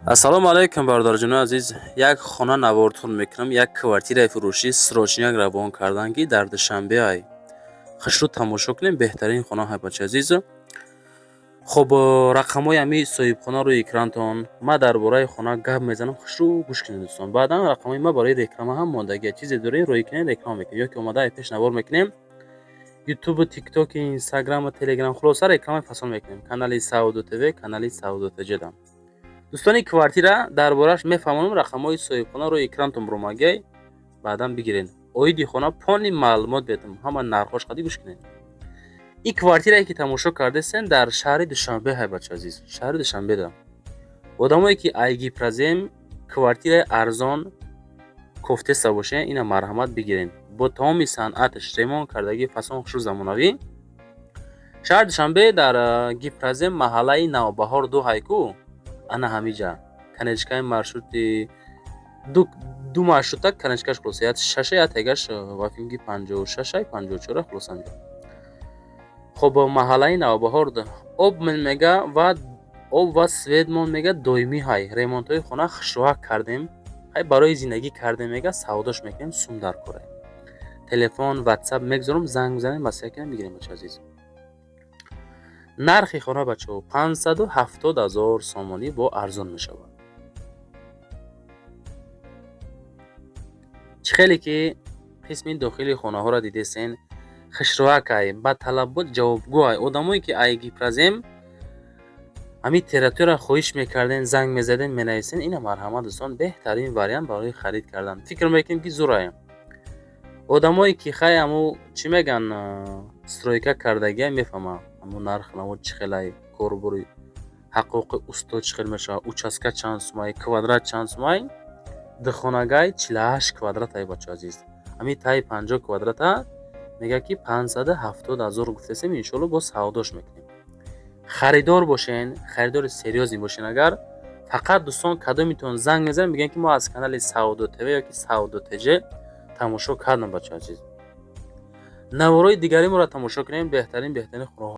Ассалому алайкум, бародарҷонои азиз. Як хона навортон мекунам, як квартираи фурӯшӣ срочняк равон кардан, ки дар Душанбе ай. Хушрӯ тамошо кунем, беҳтарин хона ҳай, бачаи азиз. Хуб, рақамҳои ҳами соҳибхона рӯи экрантон. Ман дар бораи хона гап мезанам, хушрӯ гӯш кунед, дӯстон. Баъдан рақамҳои ма барои реклама ҳам мондагия. Чизе дорем, рӯй кунед, реклама мекунем ё ки омада ай пеш навор мекунем. Ютубу, Тиктоки, Инстаграму, Телеграм, хулоса, рекламаи фасон мекунем. Канали Савдо ТВ, канали Савдо ТЖ-да. Дӯстони, квартира дар борааш мефаҳмонам, рақамҳои соҳибхона рӯи экрантон баромагиай, баъдан бигирен. Оиди хона полный маълумот бетам, ҳама нархҳош қади гӯш кунед. Ин квартирае ки тамошо кардесен, дар шаҳри Душанбе ҳай, бача азиз, шаҳри Душанбеда. Одамое ки ай Гипрозем квартираи арзон кофтеста бошен, ина марҳамат, бигирен. Бо тамоми санъаташ ремонт кардагӣ, фасон, хушрӯ, замонавӣ. Шаҳри Душанбе, дар Гипрозем, маҳаллаи Навбаҳор 2 ҳайку, ана ҳамиҷа конечкаи маршрути ду маршрута конечкаш, хулоса, як шаша, як тегаш вафинги 56-ай, 54, хулоса, ҳамиҷа. Хуб, маҳаллаи Навбаҳор. Об мега ва об ва светмон мега доимӣ ҳай. Ремонтҳои хона хушрӯҳак кардем, ҳай, барои зиндагӣ кардем, мега, савдош мекунем, сум дар кора. Телефон, Ватсап мегузорам, занг мезанем, маслиҳат кунем, бигирем, бача азиз. Нархи хона, бачаҳо, 570 000 сомонӣ, бо арзон мешавад. Чӣ хеле ки қисми дохили хонаҳоро дидесен, хушрӯҳакай, ба талабот ҷавобгӯ ай. Одамое ки ай Гипрозем ҳамин территория хоҳиш мекарден, занг мезаден, менависен, ина марҳамат, дӯстон, беҳтарин вариант барои харид кардан. Фикр мекунем, ки зурае. Одамое ки хай ҳаму чӣ меган, стройка кардагия, мефаҳманд ҳамун нарх наво чӣ хелай, корбори ҳақуқи устод чӣ хел мешавад, участка чанд сумай, квадрат чанд сумай. Духонагай 48 квадрат ай, бача азиз. Ҳамин таи 50 квадрата мегӯяд, ки 570 000 гуфтесем, иншоалло, боз савдош мекунем. Харидор бошен, харидори серьёзный бошен агар, фақат, дӯстон, кадомитон занг мезанед, мегӯянд, ки мо аз канали Савдо ТВ ё ки Савдо ТЖ тамошо кардам, бача азиз. Наворои дигари моро тамошо кунем, беҳтарин, беҳтарин хонаҳо.